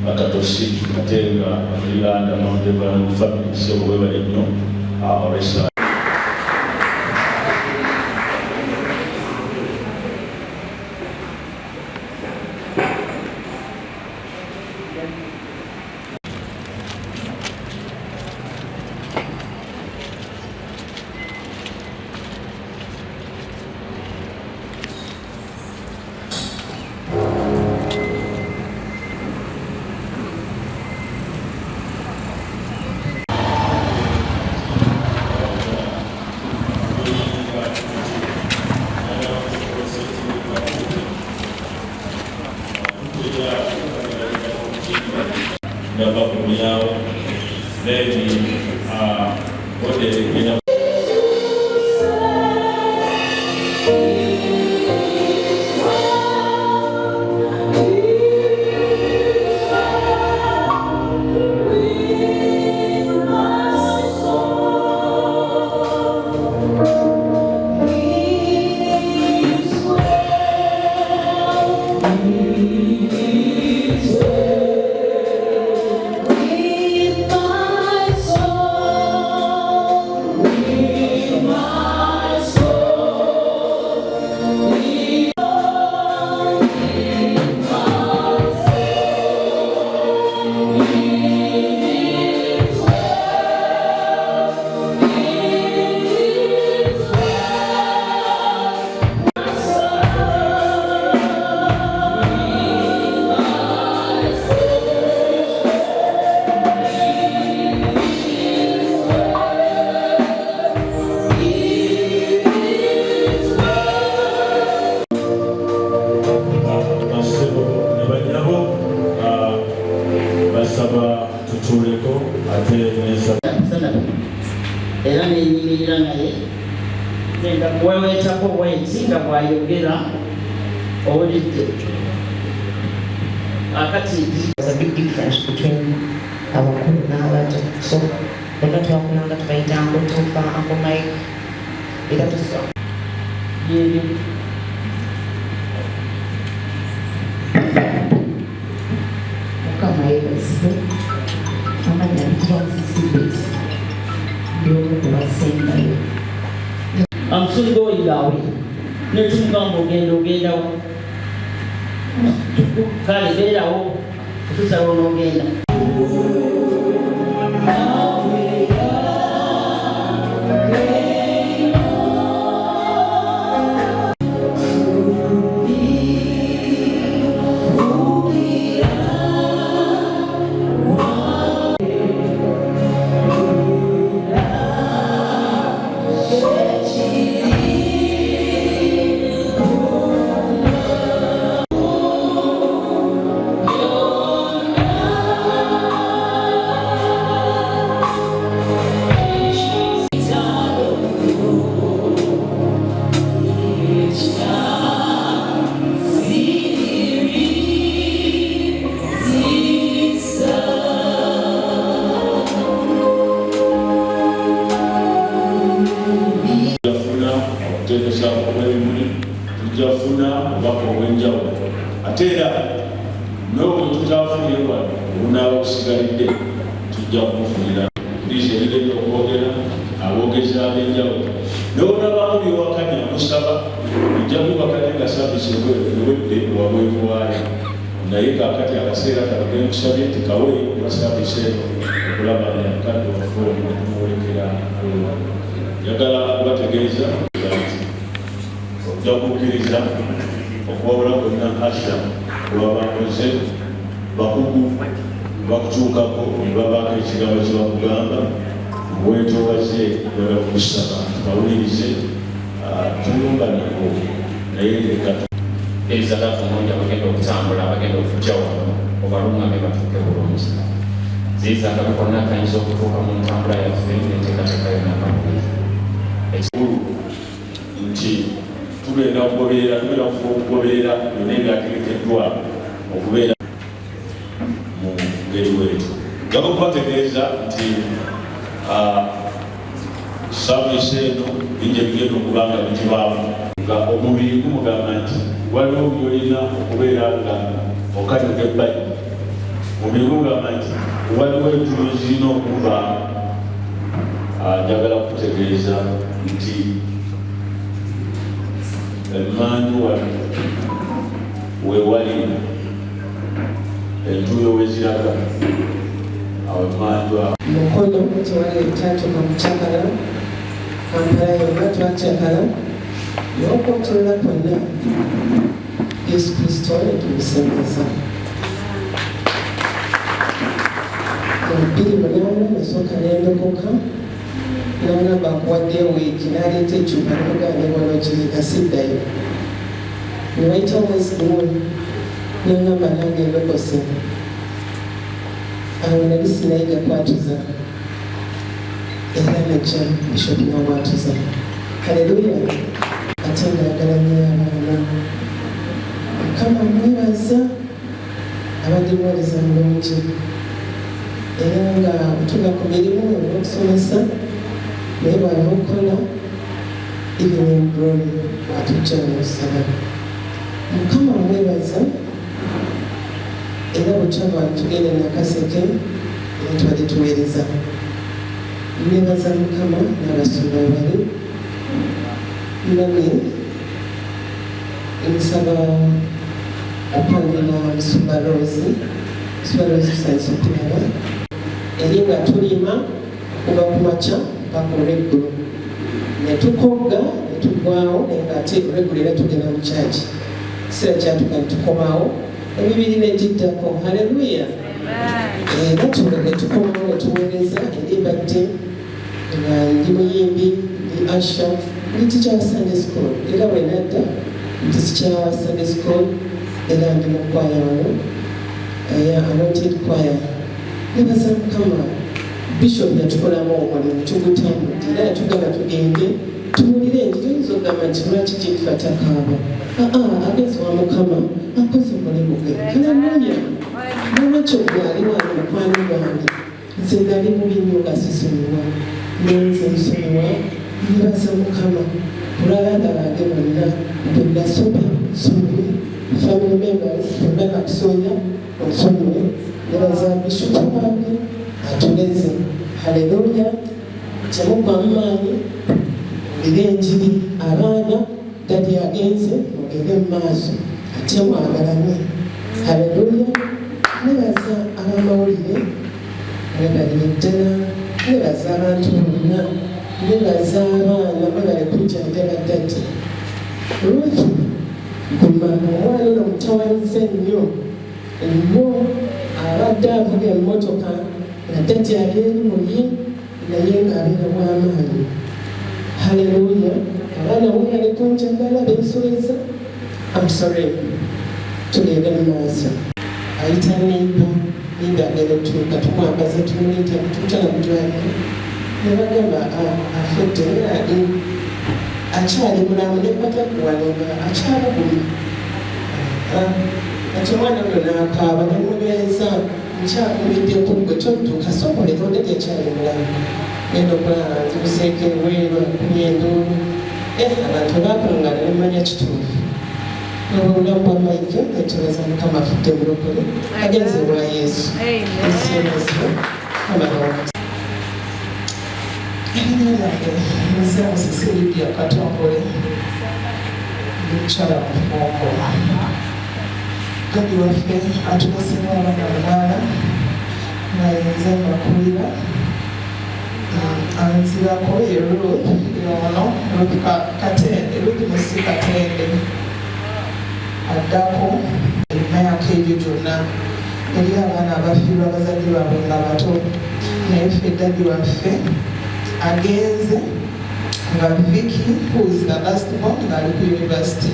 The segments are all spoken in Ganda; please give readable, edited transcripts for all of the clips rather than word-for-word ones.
Katosi ate nga Uganda Mount Everest family. Sebo, webale nnyo olw'essaala. Ndaba kumyawo then ode egenda. Basebo ne banyabo, basaba tutuuleko ate nesa. Era nenyimirira naye ngenda kuweweetako bwenti nga bw'ayogera, owulidde akati. There's a big difference between abakulu n'abato, so bonna twakulanga tubayita Uncle Tofa, Uncle Mike, era tusa Byebyo. Mukama yeebazibwe. Amannya mpitibwa Musisi Betty, ndi omu ku basembayo. I'm soon going away. Netumugamba, ogenda ogendawo, kale beerawo otuusa lwonoogenda. Tujja okuteekesa okw'ebimuli, tujja funa obubaka obw'enjawulo, ate era n'obwe tutafunire wano obunaaba busigalidde tujja kumufunira liizi ebigenda okwogera aboogezi ab'enjawulo. N'onabamu byewakanya, musaba ojja kubakanya nga service ewedde wabweru waayo. Naye kakati akaseera kano genkusabye tikawe oba service eno okulaba nga mukadde waffe ono tumuwolekera wewano. Njagala kubategeeza nti ojja kukkiriza okuwabula kwonna asha bwebabakoze bakugu bakutuukako ne babaako ekigambo kye bakugamba bwetowaze. Njagala kukusaba bawulirize, tulumba nabo, naye leka. Kkiriza taata omulungi, abagenda okutambula, abagenda okujja wano, obalungamye batuuke bulungi. Ziyiza akabi konna akayinza okutuuka mu ntambula yaffe n'enteekateeka yonna kabulungi. Ekikulu nti tugenda kugoberera, tugenda kugoberera byonna ebyategekeddwa okubeera mu ngeri bwetu. Njagala okubategeeza nti service eno bingi ebigenda okuba nga bigibaamu, nga omubiri gumugamba nti waliwo byolina okubeera nga okanyuga ebbali. Mubiri gugamba nti waliwo entulo zirina okuvaamu. Njagala kutegeeza nti emmanju wano wewali entuuyo weziraga awo emmanju awo. Mukono tewali ekyatuka mukyakala, Kampala yonna twakyakala n'okwotolola kwonna. Yesu Kristo netumusembeza. Mu 2008 nasooka nendokoka, nangamba nkuwaddeyo wiiki, n'aleeta eccupa nemugamba wano kireka siddayo. Newayita omwezi gumu nangamba nange ndokose. Awo nali sinayiga kwatuza, era najja Bishop n'amwatuza. Haleluya! Ate ngaagala nnyo abaana. Mukama mwebaza, abadde muweereza mulungi, era nga tuva ku mirimu olw'okusomesa, naye bw'ava okukola evening glory atujja n'okusaba. Mukama mwebaza. Era bwe twava tugenda Nakaseke, era tubadde tuweereza. Nebaza Mukama n'abasumba bali nami. Nsaba okwanjula Musumba Rose. Musumba Rose, tusanyusa okulaba eri nga tulima kuva ku makya paka olweggulo, ne tukogga ne tuggwawo, naye nga ate olweggulo era tugenda mu kyaki. Kiseera kyatuka ne tukomawo, emibiri negiddako. Haleluya! Era ne tukomawo ne tuweereza. Eri mbadde nga ndi muyimbi, ndi usher, ndi teacher wa Sunday school, era bwe nadda ndi teacher wa Sunday school, era ndi mu kwaya wano eya Anointed Choir. Nebaza Mukama, Bishop yatukolamu omulimu tugutambudde, era yatugamba tugende tuwulire enjiri. Oyinza okugamba nti lwaki Jennifer takaaba? Aa, agenzi wa Mukama akoze omulimu gwe. Haleluya! Nolwekyo gwali wano mukwano gwange, nze nali mubi nnyo nga sisonyiwa, nenze nsonyiwa. Nebaza Mukama olw'abaana bange bonna bwe nasobya, nsonyiwe. Family members bonna nakusoonya, onsonyiwe. Nebaza Bishop wange atuleze. Haleluya! Temuggwamu maanyi, wulire enjiri. Abaana, daddy agenze, mugende mu maaso ate mwagalane. Haleluya! Nebaza abamawulire, mwebalire ddala. Nebaza abantu bonna, nebaza abaana, mwebale kujjanjaba daddy. Ruth, guma, omwana ono mutawanyize nnyo nnyo. Abadde avuga emmotoka nga daddy ali eri muyi, naye ng'abeera w'amaanyi. Haleluya! Abaana mwebale kunjagala bensobeza. I'm sorry. Tugende mu maaso. Ayita neighbour, ninda agenda otuuka, tumwambaza, tumuleeta, tumutwala mu ddwaliro, ne bagamba afudde. Akyali mulamu, nekwata ku wano nga akyabuguma. Ati omwana ono n'akaaba, nemunyweza, nkyakumiddeko gwe, todduka, sokolera odde, akyali mulamu. Genda okulaba nzibuseeko ebweru, akubye enduulu, abantu bakuŋŋaana, nemanya kituufu. Obulamu bwa Mike, netubaza Mukama, afudde mulokole, agenze wa Yesu. Nsiimazibwe amalawo. Erinnya lyange nze Musisi Lydia Katongole, ndi mukyala mufumbo. Daddy waffe atulesemu abaana munaana, nga yenze mbakulira. Anzirako ye Ruth yono, Ruth Katende, Ruth Musi Katende addako. Emyaka egyo gyonna eri abaana abafiirwa abazadde baabwe nga bato, naye ffe daddy waffe agenze nga Vicky, who is the last born, ng'ali ku university.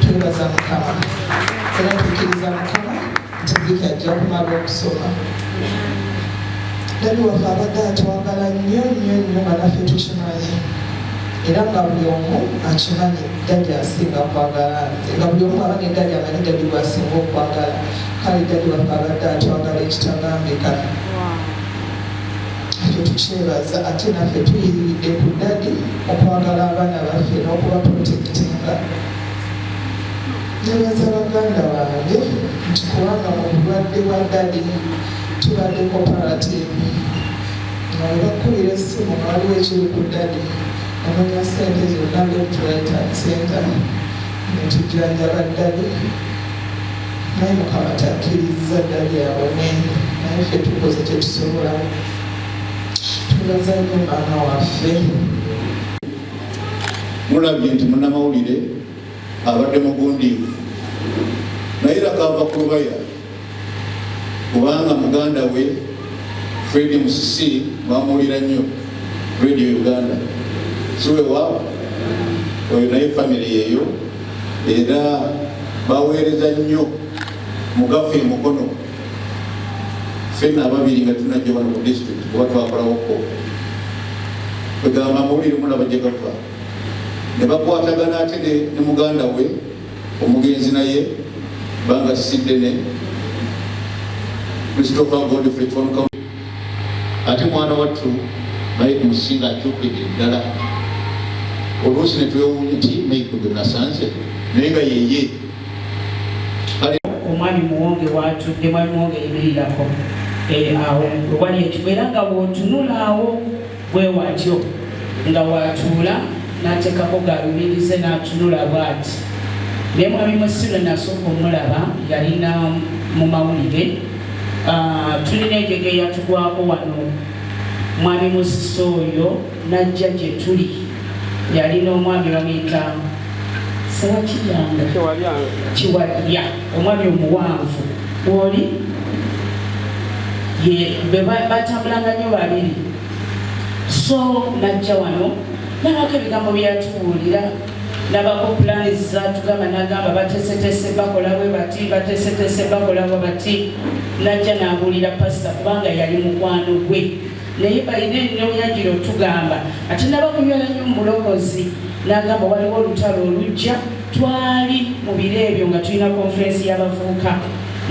Twebaza Mukama era tukkiriza Mukama nti Vicky ajja kumala okusoma. Daddy waffe abadde atwagala nnyo nnyo nnyo, nga naffe tukimanyi, era nga buli omu akimanyi daddy asinga kwagala nze, nga buli omu aba ne daddy amanyi daddy gwasinga okwagala. Kale daddy waffe abadde atwagala ekitagambika, ekyo tukyebaza. Ate naffe tuyiriridde ku daddy okwagala abaana baffe n'okuba protectinga. Nebaza baganda bange nti kubanga mu bulwadde bwa daddy tubadde cooperative, nga bwe bakubira essimu nga waliwo ekiri ku daddy, onoonya ssente zonna left, right and center ne tujjanjaba daddy. Naye Mukama takkiriza daddy awone, naye ffe tukoze kye tusobola. Twebaza nnyo maama waffe. Mulabye nti munnamawulire abadde mugundiivu, naye era kava ku lubaya, kubanga muganda we Fred Musisi bamuwulira nnyo Radio Uganda, si weewaawo? Oyo naye famire yeeyo, era baweereza nnyo mugafe Mukono. Ffenna ababiri nga tunajja wano ku district kuba twakolawoko, kwegamba amawulire mulaba gye gava. Ne bakwatagana ate ne muganda we omugenzi, naye banga siddene, Christopher Godfrey Kiwanuka. Ate mwana wattu Mike Musinga akyukidde ddala, oluusi ne twewuunya nti Mike gwe nasanze, naye nga yeye. Kale. Omwami Muwonge watudde, mwami Muwonge yimirirako. Awo wali ekifo, era nga bw'otunula awo bwe watyo nga watuula n'ateekako galubirize n'atunula bw'ati. Naye mwami Musilo nasooka omulaba yalina mu mawulire. Tulina enjege eyatugwako wano, mwami Musisi oyo najja gye tuli, yalina omwami bamuyita Sewakijanga Kiwalya, omwami omuwanvu oli ye be batambulanga nnyo babiri. So najja wano nabako ebigambo byeyatubuulira, nabako pulaani zatugamba, nagamba batesetese bakola bwe bati, batesetese bakola bwe bati. Najja nabuulira pasita kubanga yali mukwano gwe, naye balina ennyoyagira otugamba ate nabakunywera nnyo mu bulokozi. Nagamba waliwo olutalo olujja. Twali mu biro ebyo nga tulina conference y'abavubuka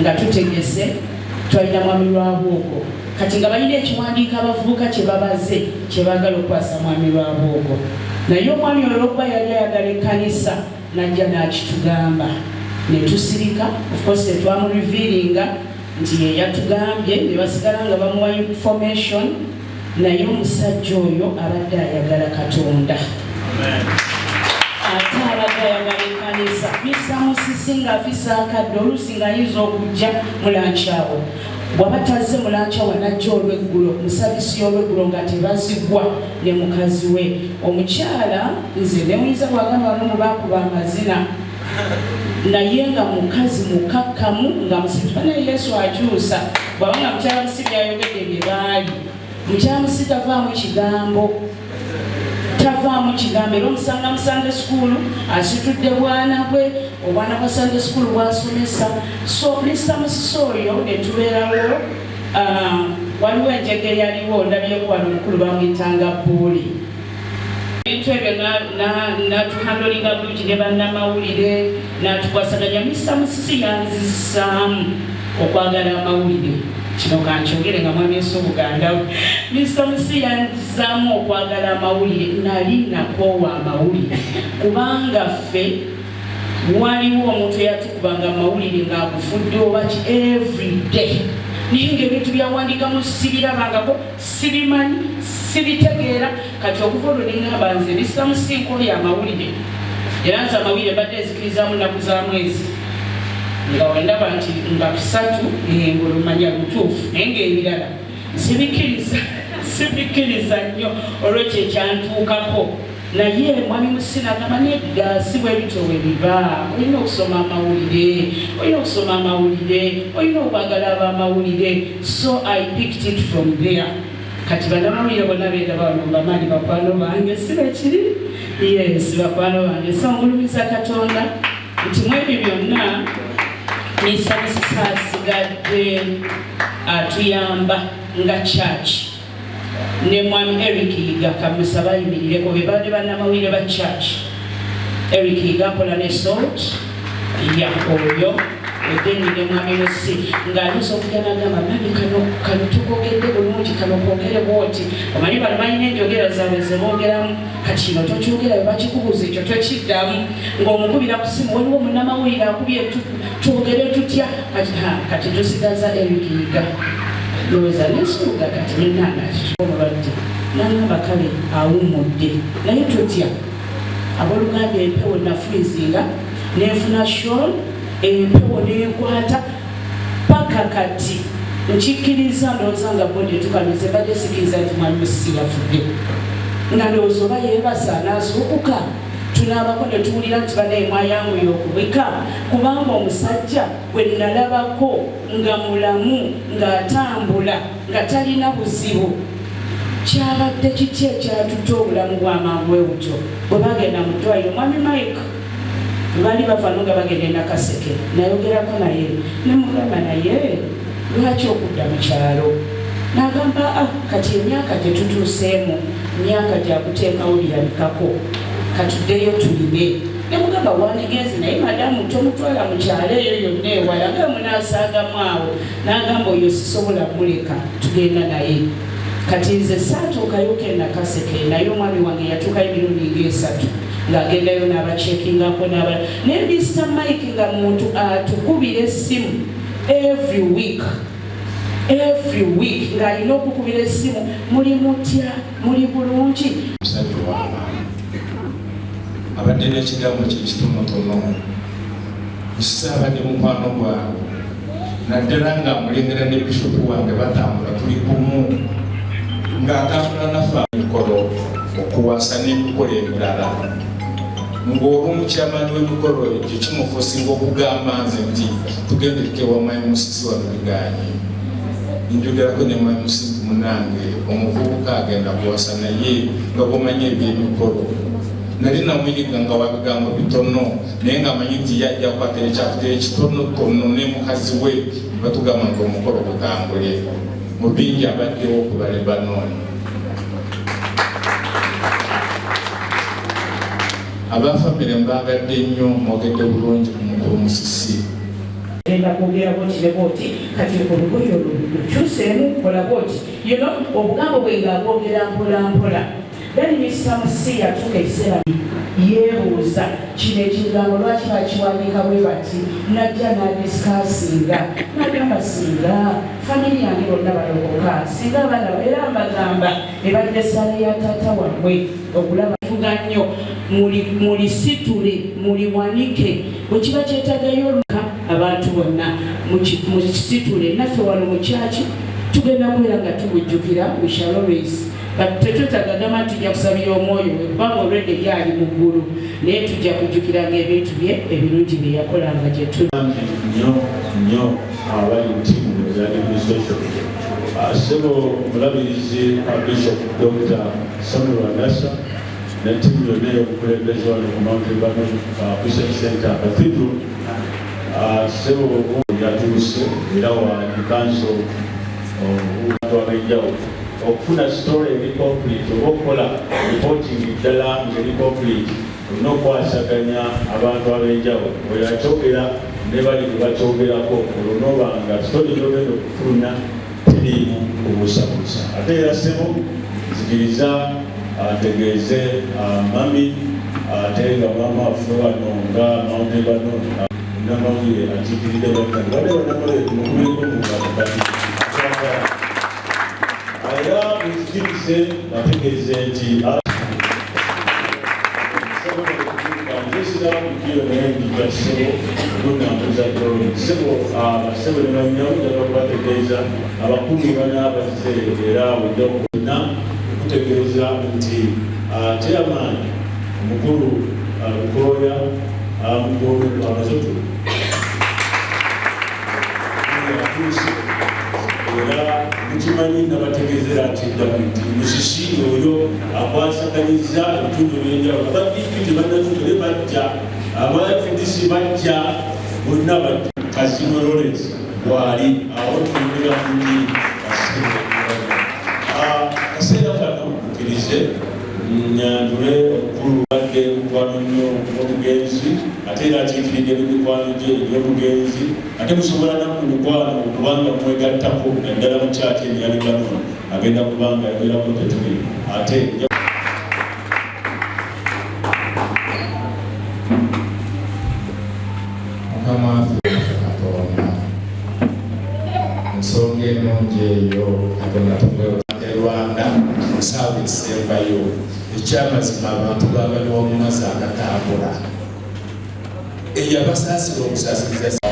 nga tutegese, twalina mwami Lwabwogo. Kati nga balina ekiwandiiko abavubuka kye babaze kye baagala okukwasa mwami Lwabwogo, naye omwami oyo olwokuba yali ayagala ekkanisa najja n'akitugamba ne tusirika. Of course tetwamurevealinga nti ye yatugambye, ne basigala nga bamuwa information. Naye omusajja oyo abadde ayagala Katonda, ate abadde ayagala ekkanisa. Misa Musisi ng'afisa akadde, oluusi ng'ayinza okujja mu lunch awo. Bw'aba tazze mu lunch awo, najja olweggulo mu service y'olweggulo nga tebazigwa ne mukazi we omukyala. Nze newuyinza bwagamba wano mu baakuba amazina, naye nga mukazi mukakkamu nga musibi. Naye Yesu akyusa. Bw'aba nga mukyala Musibi ayogedde bye baali, mukyala Musibi tavaamu kigambo, tavaamu kigambo. Era omusanga mu Sunday school asitudde bwana bwe, obwana bwa Sunday school bwasomesa. So Mr Musisi oyo ne tubeerawo. Waliwo enjege eyaliwo, ndabyeko wano omukulu bamwyitanga Buuli. Ebintu ebyo natuhandlinga bulungi ne bannamawulire, natukwasaganya. Mr Musisi yanzisaamu okwagala amawulire. Kino kankyogere nga mwami Nsubuga. Mr Musisi yanzisaamu okwagala amawulire. Nali nakoowa amawulire kubanga ffe waliwo omuntu eyatukubanga amawulire ng'agufudde oba ki everyday, naye ngaebintu byawandikamu sibirabangako, sibimanyi, sibitegeera. Kati okuva olwo neŋŋamba nze Mr Musisi amawulire, era nze amawulire mbadde nzikirizamu nnaku za mwezi, nga wendaba nti nga 3 ng'olumanya lutuufu, naye ng'ebirala sibikkiriza, sibikkiriza nnyo olwekyo ekyantuukako. Naye mwami Musina agamba nedda, si bwe bityo bwe biba, olina okusoma amawulire, olina okusoma amawulire, olina okwagala abamawulire. So I picked it from there. Kati bannamawulire bonna bendaba wano bamaanyi, bakwano bange, si bekiri? Yes, bakwano bange. So ngulumiza Katonda nti mu ebyo byonna Mr Musisi asigadde atuyamba nga church ne mwami Eric Yiga. Kamusaba ayimirireko, be babadde bannamawulire ba church. Eric Yiga akola ne Salt ya oyo. Edeni ne mwami Musisi, ng'ayinza okujja n'agamba, "Mami, kano kano tukogedde bulungi, kano kwogere bwoti." Omanyi bano balina enjogera zaabwe ze boogeramu. Kati kino tokyogera, bwe bakikubuuza ekyo tokiddamu. Ng'omukubira ku simu, waliwo munnamawulire akubye, twogere tutya kati? Ha, kati tusigaza Eric Yiga, ndowooza nensuuga. Kati munnange omulwadde nangamba, kale awummudde, naye totya. Abooluganda, empewo nafreezinga, nenfuna shawl, empewo nenkwata paka kati. Nkikkiriza, ndowooza nga body etukaluze, mbadde sikkiriza nti mwami Musisi yafudde, nga ndowooza oba yeebasa anaazuukuka tunaabako ne tuwulira nti banaye mwayanguye okubika, kubanga omusajja gwe nalabako nga mulamu, ng'atambula, nga talina buzibu. Kyabadde kiki ekyatutte obulamu bw'amangu bwe butyo? Bwe bagenda mu ddwaliro, mwami Mike baali bavano nga bagenda e Nakaseke, nayogerako naye nemugamba, "Naye lwaki okudda mu kyalo?" N'agamba, "Ah, kati emyaka gye tutuuseemu myaka gyakuteekawo birabikako, katuddeyo tulime." Nemugamba, "Wandigenzi, naye madamu tomutwala mu kyalo eyo yonna ewala nga munasaagamu awo." N'agamba, "Oyo sisobola muleka, tugenda naye." Kati nze saatuukayo ke Nakaseke, naye omwami wange yatuukayo emirundi ng'esatu ng'agendayo n'abacheckingako n'aba. Naye Mr Mike nga muntu atukubira essimu every week, every week ng'alina okukubira essimu, "Muli mutya? Muli bulungi?" Omusajja ow'amaanyi abadde n'ekigambo kye kitonotono. Musisi abadde mukwano gwange, naddala nga mulengera ne bishopu wange batambula, tuli kumu ng'atambula naffe emikolo, okuwasa n'emikolo emirala, ng'olumu kyamaanyi w'emikolo egyo kimuforcinga okugamba nze nti tugendereke wa mwami Musisi wano biganye. Njogerako ne mwami Musisi, "Munange, omuvubuka agenda kuwasa, naye nga bwomanyi ebyemikolo." Nali namuyiga nga wabigambo bitono, naye nga amanyi nti yajja kukwatira ekyakutera ekitonotono ne mukazi we batugamba nti omukolo gutambule. Mu bingi abaddewo okuba Lebanoni. Abafamire mbagadde nnyo, mwogedde bulungi ku mukulu Musisi. Genda kwogera bwoti ne bwoti, kati olugoye olwo lukyuseemu, kola bwoti, obugambo bwe ng'abwogera mpola mpola. Then Mr Musisi yatuuka ekiseera yeebuuza, kino ekigambo lwaki bakiwandiika bwe bati? Najja n'adiscussinga n'agamba, "Singa family yange bonna balokoka, singa abaana," era mbagamba ebadde sale ya taata wammwe okulaba fuga nnyo, mulisitule muliwanike bwe kiba kyetagayo oluka abantu bonna mukisitule. Naffe wano mu kyaki tugenda kubeera nga tubujjukira. We shall always, but tetwetaaga gamba nti tujja kusabira omwoyo we, kubanga already lyali mu ggulu, naye tujja kujjukiranga ebintu bye ebirungi bye yakolanga gye tuli. Bangi nnyo nnyo abali mu tiimu ya administration. Ssebo omulabirizi Bishop Dr Samuel Wandasa ne ttiimu yonna ey'obukulembeze wano ku Mount Lebanon Christian Center Cathedral. Ssebo yatuuse era wa council abantu ab'enjawulo okufuna story eri complete oba okukola reporting ddala ng'eri complete, olina okukwasaganya abantu ab'enjawulo. Oyo akyogera ne bali bwe bakyogerako, olwo noba nga story gyogenda okufulumya teriimu kubuusabuusa. Ate era ssebo nzikiriza ategeeze mami, ate nga maama waffe wano nga Mount Lebanon, namawulire akiikiridde bannange, badde bannamawulire tumukubireko mu ngalo. Kati atwagala era nzikirize bategeeze nti nze siraba bulijjo, naye njija ssebo kunambuza gyoli ssebo. Bassebo ne bannyawo, njagala okubategeeza abakulu banaabazze era ojja konna okutegeeza nti chairman omukulu Lukooya amaze atuuse, era mukimanyi nabategeezera nti ddamu nti Musisi oyo akwasaganyiza ebitundu ebyenjawulo. Aba DP tebannatuuka, naye bajja, aba FDC bajja, bonna bajja. Kazimwe Lawrence bwali awo tumbira mungi. Akaseera kano nkirize nyanjule omukulu badde mukwano nnyo omugenzi. Ate era akiikiridde n'emikwano gye egy'omugenzi, ate musobola nammwe mukwano okubanga mwegattako naddala mu kyaki eno ya Lebanon, agenda kubanga ayogerako tetuli ate. Mukama waffe Katonda, ensonga ennungi eyo Katonda tumwebaza. E Rwanda nsaawa esembayo, ekyamazima abantu babaliwa mu mazzi agatambula, eyabasaasira obusaasiriza.